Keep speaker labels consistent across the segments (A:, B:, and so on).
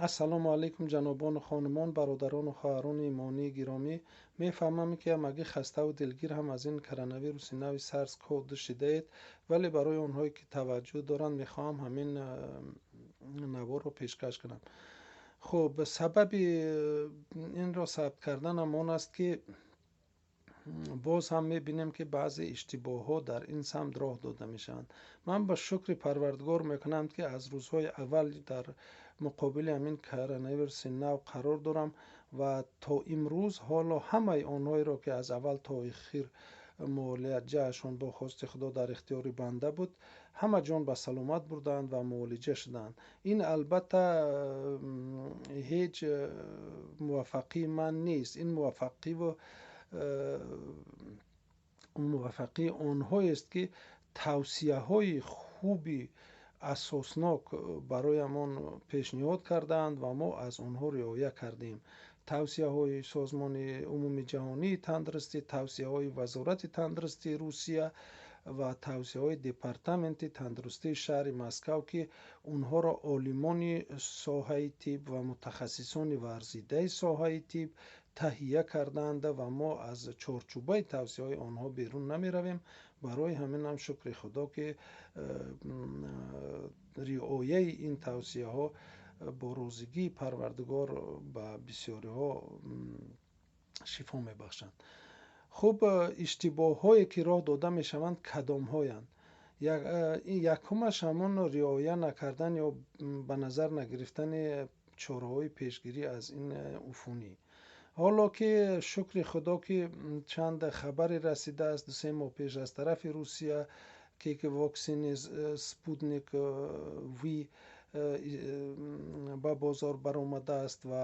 A: Ассалому алайкум, ҷанобону хонумон, бародарону хоҳарони имонии гиромӣ. Мефаҳмам, ки ҳамагӣ хаставу дилгир ҳам аз ин коронавируси нави сарс ков шидаед, вале барои онҳое, ки таваҷҷӯҳ доранд, мехоҳам ҳамин наворро пешкаш кунам. Хуб, сабаби инро сабт карданам он аст, ки боз ҳам мебинем, ки баъзе иштибоҳҳо дар ин самт роҳ дода мешаванд. Ман ба шукри Парвардигор мекунам, ки аз рӯзҳои аввал дар муқобили ҳамин коронавируси нав қарор дорам ва то имрӯз ҳоло ҳамаи онҳоеро, ки аз аввал то охир муолиҷаашон бо хости Худо дар ихтиёри банда буд, ҳама ҷон ба саломат бурдаанд ва муолиҷа шудаанд. Ин албатта ҳеҷ муваффақии ман нест, ин муваффақии онҳоест, ки тавсияҳои хуби асоснок бароямон пешниҳод кардаанд ва мо аз онҳо риоя кардем. Тавсияҳои Созмони умумиҷаҳонии тандурустӣ, тавсияҳои Вазорати тандурустии Русия ва тавсияҳои Департаменти тандурустии шаҳри Москав, ки онҳоро олимони соҳаи тиб ва мутахассисони варзидаи соҳаи тиб таҳия кардаанд ва мо аз чорчӯбаи тавсияҳои онҳо берун намеравем. Барои ҳамин ҳам шукри Худо, ки риояи ин тавсияҳо бо розигии Парвардигор ба бисёриҳо шифо мебахшанд. Хуб, иштибоҳҳое, ки роҳ дода мешаванд, кадомҳоянд? Якумаш ҳамон риоя накардан ё ба назар нагирифтани чораҳои пешгирӣ аз ин уфунӣ. Ҳоло ки шукри Худо, ки чанд хабаре расидааст 2-се моҳ пеш аз тарафи Русия, ки воксини Спутник Ви ба бозор баромадааст ва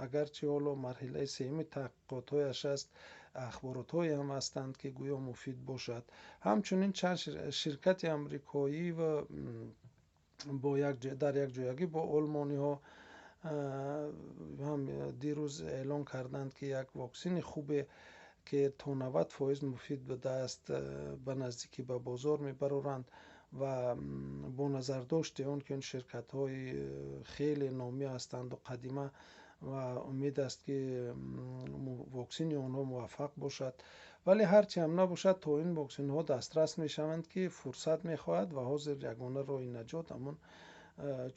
A: агарчи ҳоло марҳилаи сеюми таҳқиқотҳояш аст, ахборотҳое ҳам ҳастанд, ки гӯё муфид бошад. Ҳамчунин чанд ширкати амрикоӣ ва бо як дар якҷоягӣ бо олмониҳо ҳам дирӯз эълон карданд, ки як воксини хубе, ки то 90% муфид будааст, ба наздикӣ ба бозор мебароранд. Ва бо назардошти он, ки ин ширкатҳои хеле номӣ ҳастанду қадима ва умед аст, ки воксини онҳо муваффақ бошад, вале ҳарчи ҳам набошад, то ин воксинҳо дастрас мешаванд, ки фурсат мехоҳад ва ҳозир ягона роҳи наҷот ҳамон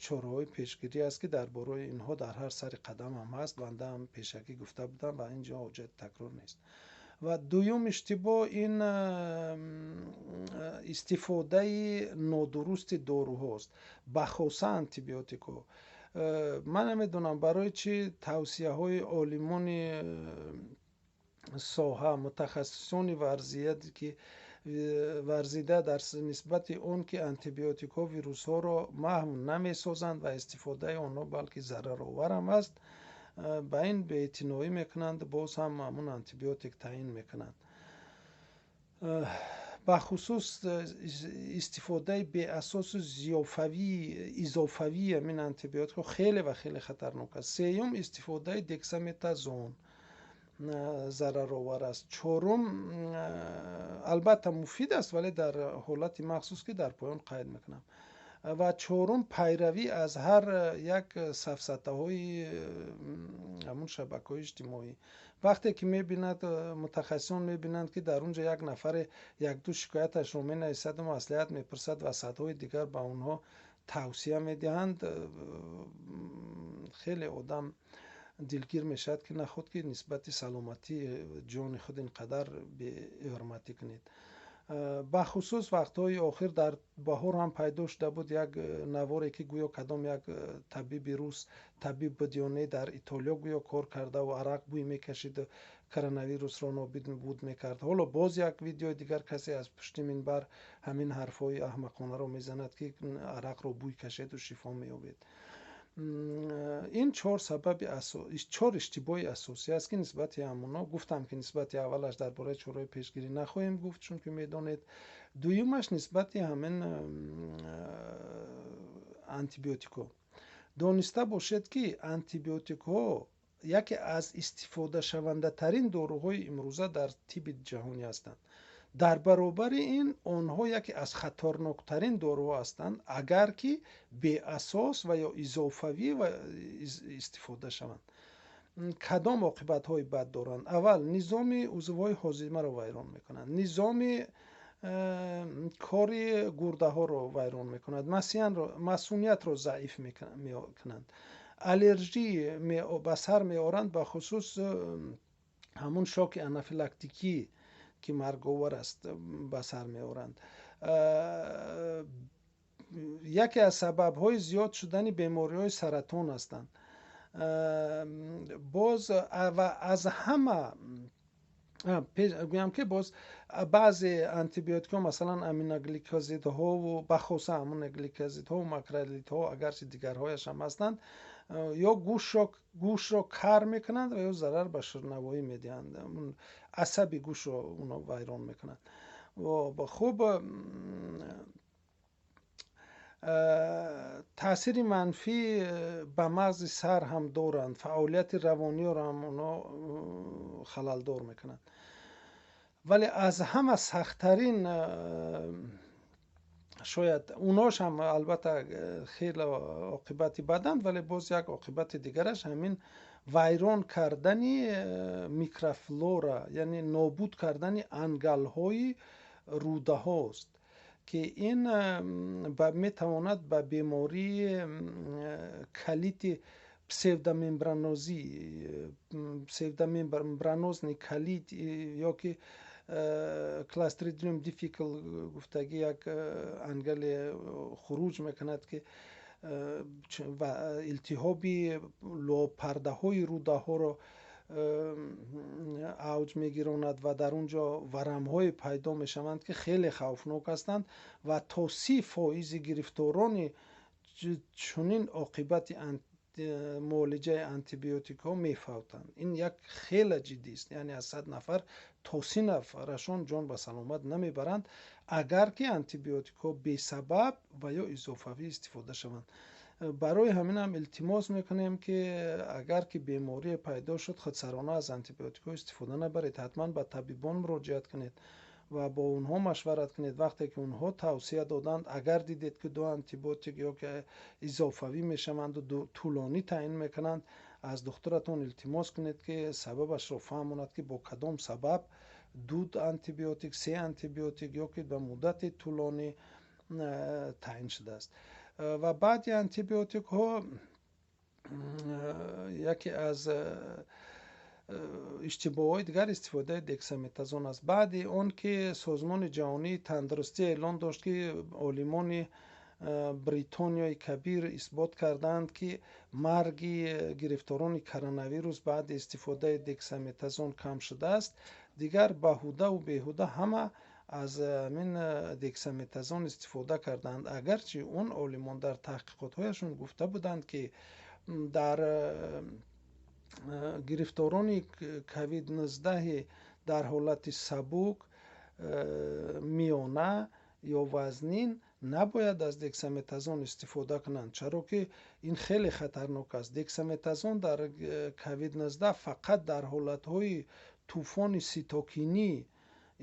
A: чораҳои пешгирӣ аст, ки дар бораи инҳо дар ҳар сари қадам ҳам ҳаст, банда ҳам пешакӣ гуфта будам ва ин ҷо ҳоҷати такрор нест. Ва дуюм иштибоҳ ин истифодаи нодурусти доруҳост, бахоса антибиотикҳо. Ман намедонам, барои чӣ тавсияҳои олимони соҳа, мутахассисони варзият, ки варзида дар нисбати он, ки антибиотикҳо вирусҳоро маҳв намесозанд ва истифодаи онҳо балки зараровар ҳам аст, ба ин беэътиноӣ мекунанд, боз ҳам ҳамун антибиотик таъин мекунанд. Бахусус истифодаи беасосу зиёфавӣ, изофавии ҳамин антибиотикҳо хеле ва хеле хатарнок аст. Сеюм, истифодаи дексаметазон зараровар аст. Чорум, албатта муфид аст, вале дар ҳолати махсус, ки дар поён қайд мекунам. Ва чорум, пайравӣ аз ҳар як сафсатаҳои ҳамун шабакаҳои иҷтимоӣ. Вақте ки мебинад, мутахассисон мебинанд, ки дар он ҷо як нафаре якду шикояташро менависаду маслиҳат мепурсад ва садҳои дигар ба онҳо тавсия медиҳанд, хеле одам дилгир мешавад, ки наход ки нисбати саломатии ҷони худ ин қадар беҳурматӣ кунед. Бахусус вақтҳои охир дар баҳор ҳам пайдо шуда буд як наворе, ки гӯё кадом як табиби рус, табиб буд ё не, дар Итолиё гӯё кор кардаву арақ бӯй мекашиду коронавирусро нобуд мекард. Ҳоло боз як видеои дигар, касе аз пушти минбар ҳамин ҳарфҳои аҳмақонаро мезанад, ки арақро бӯй кашеду шифо меёбед. Ин чор сабаби, чор иштибоҳи асосӣ аст, ки нисбати ҳамонҳо гуфтам, ки нисбати аввалаш дар бораи чораҳои пешгирӣ нахоҳем гуфт, чунки медонед. Дуюмаш нисбати ҳамин антибиотикҳо. Дониста бошед, ки антибиотикҳо яке аз истифодашавандатарин доруҳои имрӯза дар тибби ҷаҳонӣ ҳастанд. Дар баробари ин онҳо яке аз хатарноктарин доруҳо ҳастанд, агар ки беасос ва ё изофавӣ ва истифода шаванд. Кадом оқибатҳои бад доранд? Аввал, низоми узвҳои ҳозимаро вайрон мекунанд, низоми кори гурдаҳоро вайрон мекунад, масуниятро заиф мекунанд, аллержӣ ба сар меоранд, ба хусус ҳамун шоки анафилактикӣ, ки марговар аст, ба сар меоранд. Яке аз сабабҳои зиёд шудани бемориҳои саратон ҳастанд. Боз ва аз ҳама гӯям, ки боз баъзе антибиотикҳо, масалан аминогликозидҳову бахоса аминогликозидҳо, макролидҳо, агарчи дигарҳояш ҳам ҳастанд, ё гӯшро кар мекунанд ва ё зарар ба шунавоӣ медиҳанд, асаби гӯшро оно вайрон мекунанд. Хуб, таъсири манфӣ ба мағзи сар ҳам доранд, фаъолияти равониёро ҳам оно халалдор мекунанд. Вале аз ҳама сахттарин шояд унош ҳам албатта хеле оқибати баданд, вале боз як оқибати дигараш ҳамин вайрон кардани микрофлора, яъне нобуд кардани ангалҳои рӯдаҳост, ки ин метавонад ба бемории колити псевдомембранозӣ, псевдомембранозный колит ё ки Clostridium difficile гуфтагӣ як ангале хуруҷ мекунад, ки ва илтиҳоби пардаҳои рӯдаҳоро авҷ мегиронад ва дар он ҷо варамҳое пайдо мешаванд, ки хеле хавфнок ҳастанд, ва то 30 фоизи гирифторони чунин оқибати муолиҷаи антибиотикҳо мефавтанд. Ин як хеле ҷиддист, яъне аз 100 нафар то 30 нафарашон ҷон ба саломат намебаранд, агар ки антибиотикҳо бесабаб ва ё изофавӣ истифода шаванд. Барои ҳамин ҳам илтимос мекунем, ки агар ки беморие пайдо шуд, худсарона аз антибиотикҳо истифода набаред, ҳатман ба табибон муроҷиат кунед ва бо онҳо машварат кунед. Вақте ки онҳо тавсия доданд, агар дидед, ки ду антибиотик ё ки изофавӣ мешаванду тӯлонӣ таъин мекунанд, аз духтуратон илтимос кунед, ки сабабашро фаҳмонад, ки бо кадом сабаб ду антибиотик, се антибиотик ё ки ба муддати тӯлонӣ таъин шудааст. Ва баъди антибиотикҳо яке аз иштибоҳҳои дигар истифодаи дексаметазон аст. Баъди он ки Созмони ҷаҳонии тандурустӣ эълон дошт, ки олимони Бритониёи Кабир исбот кардаанд, ки марги гирифторони коронавирус баъди истифодаи дексаметазон кам шудааст, дигар баҳудаву беҳуда ҳама аз ҳамин дексаметазон истифода карданд, агарчи он олимон дар таҳқиқотҳояшон гуфта буданд, ки дар гирифторони ковид-19 дар ҳолати сабук, миёна ё вазнин набояд аз дексаметазон истифода кунанд, чаро ки ин хеле хатарнок аст. Дексаметазон дар ковид-19 фақат дар ҳолатҳои тӯфони ситокинӣ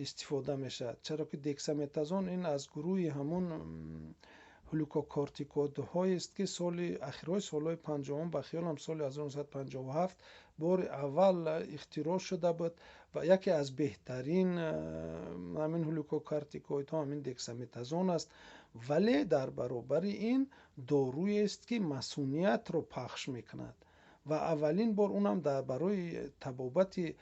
A: истифода мешавад, чаро ки дексаметазон ин аз гурӯҳи ҳамун глюкокортикоидҳоест, ки соли ахирҳои солҳои 50-ум, ба хиёлам соли 1957 бори аввал ихтироъ шуда буд, ва яке аз беҳтарин ҳамин глюкокортикоидҳо ҳамин дексаметазон аст. Вале дар баробари ин доруест, ки масуниятро пахш мекунад, ва аввалин бор унам дар барои табобати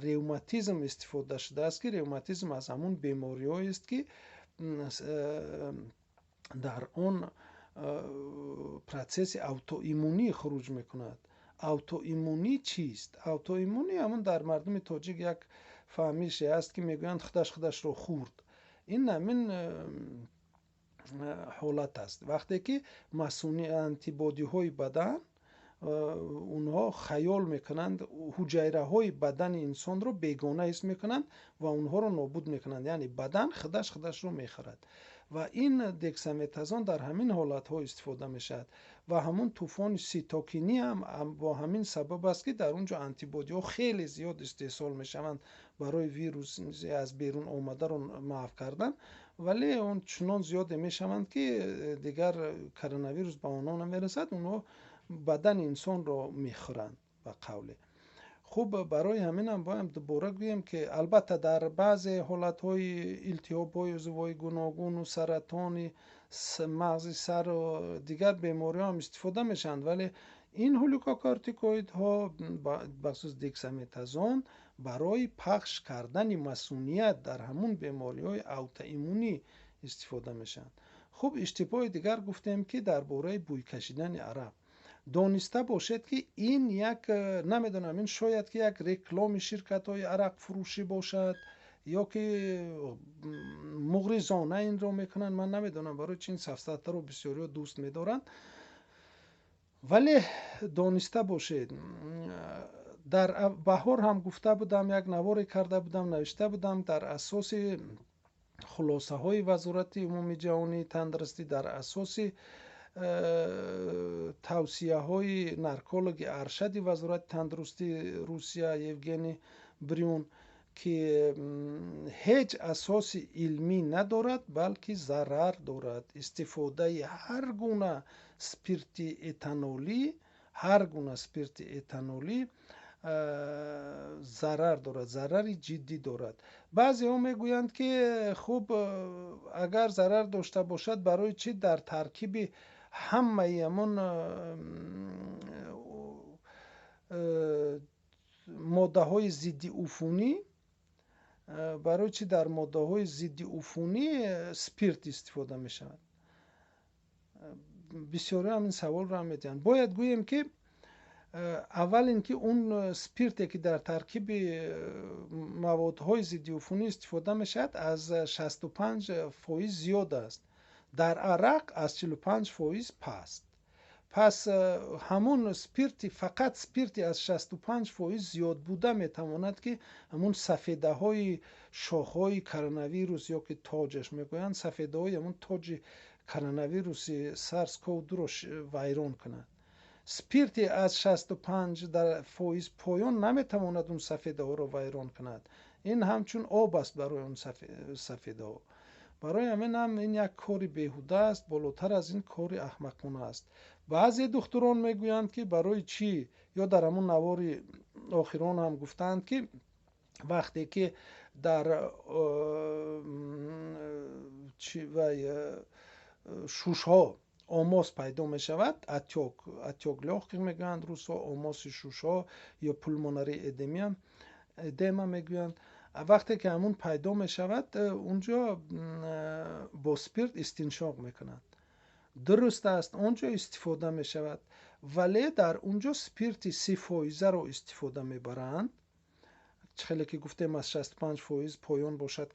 A: ревматизм истифода шудааст, ки ревматизм аз ҳамун бемориҳоест, ки дар он процесси аутоиммунӣ хуруҷ мекунад. Аутоиммунӣ чист? Аутоиммунӣ ҳамун дар мардуми тоҷик як фаҳмише аст, ки мегӯянд, худаш худашро хӯрд. Ин ҳамин ҳолат аст, вақте ки масуни антибодиҳои бадан онҳо хаёл мекунанд, ҳуҷайраҳои бадани инсонро бегона ҳис мекунанд ва онҳоро нобуд мекунанд, яъне бадан худаш худашро мехӯрад. Ва ин дексаметазон дар ҳамин ҳолатҳо истифода мешавад. Ва ҳамун тӯфони ситокинӣ ҳам бо ҳамин сабаб аст, ки дар он ҷо антибодиҳо хеле зиёд истеҳсол мешаванд барои вирус аз берун омадаро маҳв кардан, вале он чунон зиёде мешаванд, ки дигар коронавирус ба онҳо намерасад, онҳо бадани инсонро мехӯранд, ба қавле. Хуб, барои ҳаминам бояд дубора гӯем, ки албатта дар баъзе ҳолатҳои илтиҳобҳои узвҳои гуногуну саратони мағзи сару дигар бемориҳо ҳам истифода мешаванд, вале ин глюкокортикоидҳо, бахусус дексаметазон, барои пахш кардани масуният дар ҳамун бемориҳои аутоиммунӣ истифода мешаванд. Хуб, иштибоҳи дигар гуфтем, ки дар бораи бӯй кашидани арақ. Дониста бошед, ки ин як, намедонам, ин шояд ки як реклами ширкатҳои арақфурӯшӣ бошад ё ки муғризона инро мекунанд, ман намедонам барои чи ин сафсатаро бисёриҳо дӯст медоранд, вале дониста бошед, дар баҳор ҳам гуфта будам, як наворе карда будам, навишта будам, дар асоси хулосаҳои Вазорати умумии ҷаҳонии тандурустӣ, дар асоси тавсияҳои наркологи аршади Вазорати тандурустии Русия Евгений Брюн, ки ҳеҷ асоси илмӣ надорад, балки зарар дорад. Истифодаи ҳар гуна спирти этанолӣ, ҳар гуна спирти этанолӣ зарар дорад, зарари ҷиддӣ дорад. Баъзеҳо мегӯянд, ки хуб, агар зарар дошта бошад, барои чӣ дар таркиби ҳамаи ҳамон моддаҳои зиддиуфунӣ, барои чӣ дар моддаҳои зиддиуфунӣ спирт истифода мешавад? Бисёриҳо ҳамин саволро ҳам медиҳанд. Бояд гӯем, ки аввал ин ки он спирте, ки дар таркиби маводҳои зиддиуфунӣ истифода мешавад, аз 65% зиёд аст, дар арақ аз 45% паст. Пас ҳамун спирти, фақат спирти аз 65% зиёд буда метавонад, ки ҳамун сафедаҳои шохҳои коронавирус ё ки тоҷаш мегӯянд, сафедаҳои ҳамун тоҷи коронавируси SARS-CoV-2-ро вайрон кунад. Спирти аз 65% поён наметавонад он сафедаҳоро вайрон кунад. Ин ҳамчун об аст барои он сафедаҳо. Барои ҳамин ҳам ин як кори беҳуда аст, болотар аз ин кори аҳмақона аст. Баъзе духтурон мегӯянд, ки барои чӣ, ё дар ҳамун навори охирон ҳам гуфтаанд, ки вақте ки дар вай шушҳо омос пайдо мешавад, отёк, отёк лёгких мегӯянд русҳо, омоси шушҳо ё pulmonary edema мегӯянд, вақте ки ҳамун пайдо мешавад, унҷо бо спирт истиншоқ мекунанд. Дуруст аст, он ҷо истифода мешавад, вале дар он ҷо спирти 30%-ро истифода мебаранд. Хеле ки гуфтем, аз 65% поён бошад,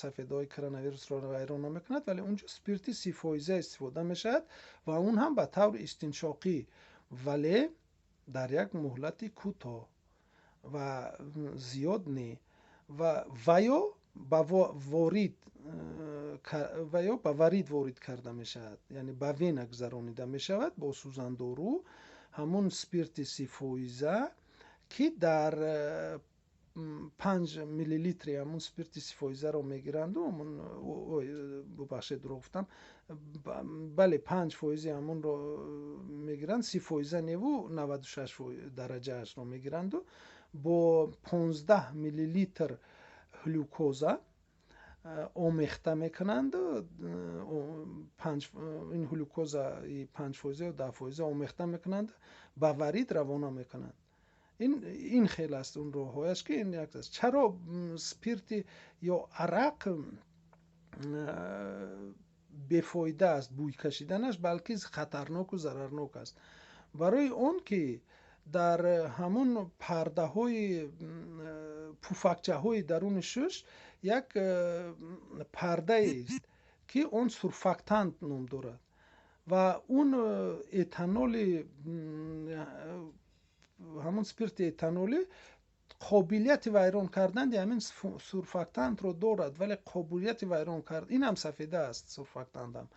A: сафедаҳои коронавирусро вайрон намекунад, вале он ҷо спирти 30% истифода мешавад ва он ҳам ба таври истиншоқӣ, вале дар як муҳлати кӯтоҳ ва зиёд не, ва ё ба ворид ва ё ба варид ворид карда мешавад, яъне ба вена гузаронида мешавад бо сӯзандору ҳамун спирти 30%, ки дар 5 миллилитри ҳамун спирти 30%-ро мегиранду ҳамун, бубахшед, дурӯғ гуфтам, бале, 5%-и ҳамунро мегиранд, 30% неву 96 дараҷаашро мегиранду бо 15 миллилитр глюкоза омехта мекунанду ин глюкозаи 5% ё 10% омехта мекунанд, ба варид равона мекунанд. Ин хел аст он роҳҳояш, ки ин як аст. Чаро спирти ё арақ бефоида аст бӯй кашиданаш, балки хатарноку зарарнок аст? Барои он ки дар ҳамун пардаҳои пуфакчаҳои даруни шуш як пардаест, ки он сурфактант ном дорад, ва он этаноли, ҳамун спирти этанолӣ қобилияти вайрон кардани ҳамин сурфактантро дорад, вале қобилияти вайрон кард, ин ҳам сафеда аст, сурфактантам.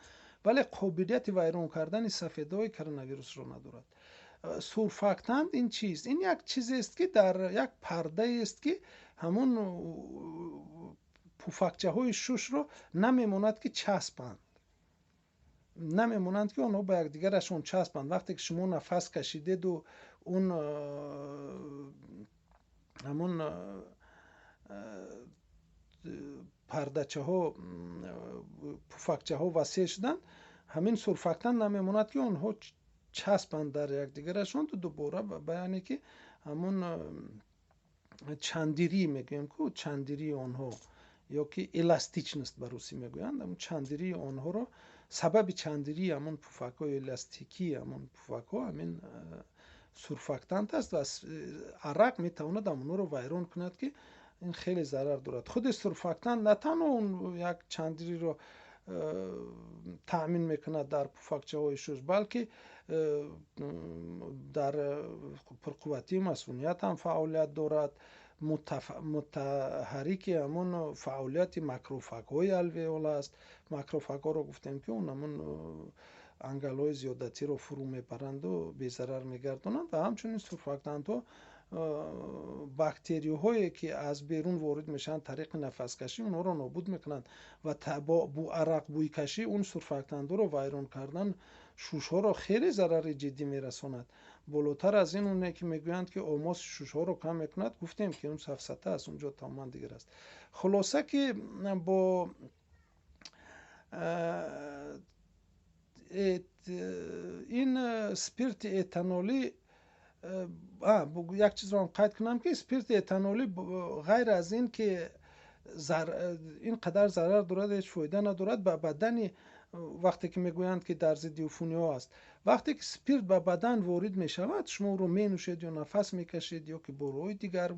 A: Вале қобилияти вайрон кардани сафедаҳои коронавирусро надорад. Сурфактант ин чист? Ин як чизест, ки дар як пардаест, ки ҳамон пуфакчаҳои шушро намемонад, ки часпанд, намемонанд, ки онҳо ба якдигарашон часпанд. Вақте ки шумо нафас кашидеду он ҳамон пардачаҳо, пуфакчаҳо васеъ шуданд, ҳамин сурфактант намемонад, ки онҳо часпанд дар якдигарашон. Дубора ба яъне ки ҳамон чандирӣ мегӯем ку, чандирии онҳо ё ки эластичность ба русӣ мегӯянд, ҳамон чандирии онҳоро, сабаби чандирии ҳамон пуфакҳо, эластикии ҳамон пуфакҳо ҳамин сурфактант аст ва арақ метавонад ҳамонҳоро вайрон кунад, ки ин хеле зарар дорад. Худи сурфактант на танҳо он як чандириро таъмин мекунад дар пуфакчаҳои шуш, балки дар пурқувватии масуният ҳам фаъолият дорад, мутаҳаррики ҳамон фаъолияти макрофагҳои алвеола аст. Макрофагҳоро гуфтем, ки он ҳамон ангалҳои зиёдатиро фурӯ мебаранду безарар мегардонанд. Ва ҳамчунин сурфактантҳо бактерияҳое, ки аз берун ворид мешаванд тариқи нафаскашӣ, онҳоро нобуд мекунанд ва бо арақбӯйкашӣ он сурфактантҳоро вайрон кардан шушҳоро хеле зарари ҷиддӣ мерасонад. Болотар аз ин, оне ки мегӯянд, ки омоси шушҳоро кам мекунад, гуфтем, ки он сафсата аст, он ҷо тамоман дигар аст. Хулоса, ки бо ин спирти этанолӣ як чизро ҳам қайд кунам, ки спирти этанолӣ ғайр аз ин ки ин қадар зарар дорад, ҳеҷ фоида надорад ба бадани. Вақте ки мегӯянд, ки дар зидди уфуниҳо аст, вақте ки спирт ба бадан ворид мешавад, шумо ӯро менӯшед ё нафас мекашед ё ки бо роҳи дигар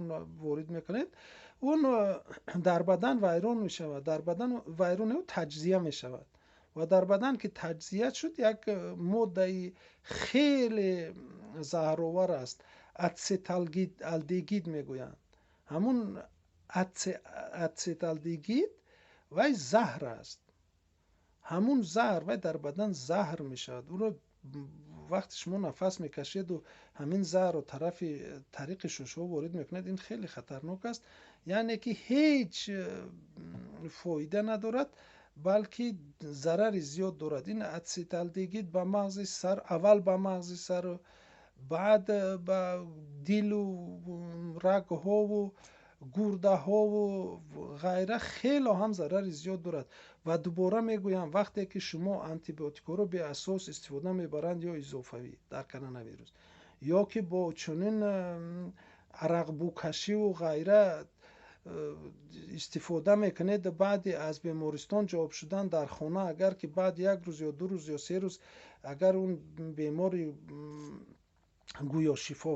A: ворид мекунед, он дар бадан вайрон мешавад. Дар бадан вайрон таҷзия мешавад ва дар бадан ки таҷзия шуд, як моддаи хеле заҳровар аст, ацеталдегид мегӯянд. Ҳамун ацеталдегид вай заҳр аст. Ҳамун заҳр вай дар бадан заҳр мешавад. Ӯро вақте шумо нафас мекашеду ҳамин заҳрро тарафи тариқи шушҳо ворид мекунед, ин хеле хатарнок аст. Яъне ки ҳеҷ фоида надорад, балки зарари зиёд дорад. Ин ацеталдегид ба мағзи сар, аввал ба мағзи сару баъд ба дилу рагҳову гурдаҳову ғайра хело ҳам зарари зиёд дорад. Ва дубора мегӯям, вақте ки шумо антибиотикҳоро беасос истифода мебаранд ё изофавӣ дар коронавирус, ё ки бо чунин арақбӯкашиву ғайра истифода мекунед, баъди аз бемористон ҷавоб шудан дар хона, агар ки баъд як рӯз ё 2 рӯз ё 3 рӯз, агар он бемори гӯё шифо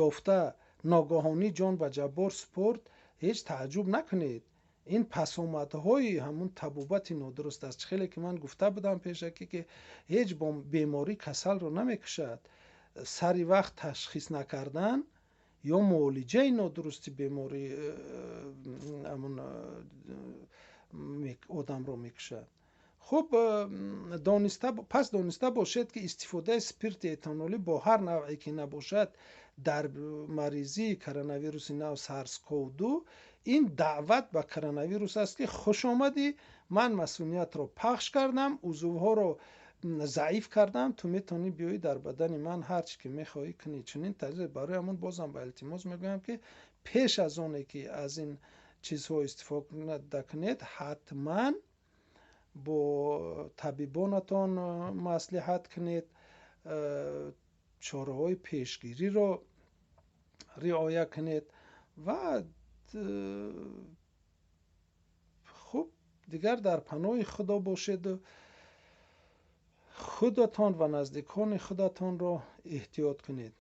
A: ёфта ногаҳонӣ ҷон ба ҷаббор супорд, ҳеҷ тааҷҷуб накунед. Ин пасомадҳои ҳамун табобати нодуруст аст. Хеле ки ман гуфта будам пешакӣ, ки ҳеҷ беморӣ касалро намекушад, сари вақт ташхис накардан ё муолиҷаи нодурусти беморӣ ҳамун одамро мекушад. Хуб, дониста, пас дониста бошед, ки истифодаи спирти этанолӣ бо ҳар навъе ки набошад дар маризии коронавируси нав SARS-CoV-2 ин даъват ба коронавирус аст, ки хуш омадӣ, ман масуниятро пахш кардам, узвҳоро заиф кардам, ту метавонӣ биёӣ дар бадани ман ҳар чӣ ки мехоҳӣ кунӣ. Чунин таҷриба барои ҳамон бозам ба илтимос мегӯям, ки пеш аз оне ки аз ин чизҳо истифода кунед, ҳатман бо табибонатон маслиҳат кунед, чораҳои пешгириро риоя кунед ва хуб, дигар дар паноҳи Худо бошеду худатон ва наздикони худатонро эҳтиёт кунед.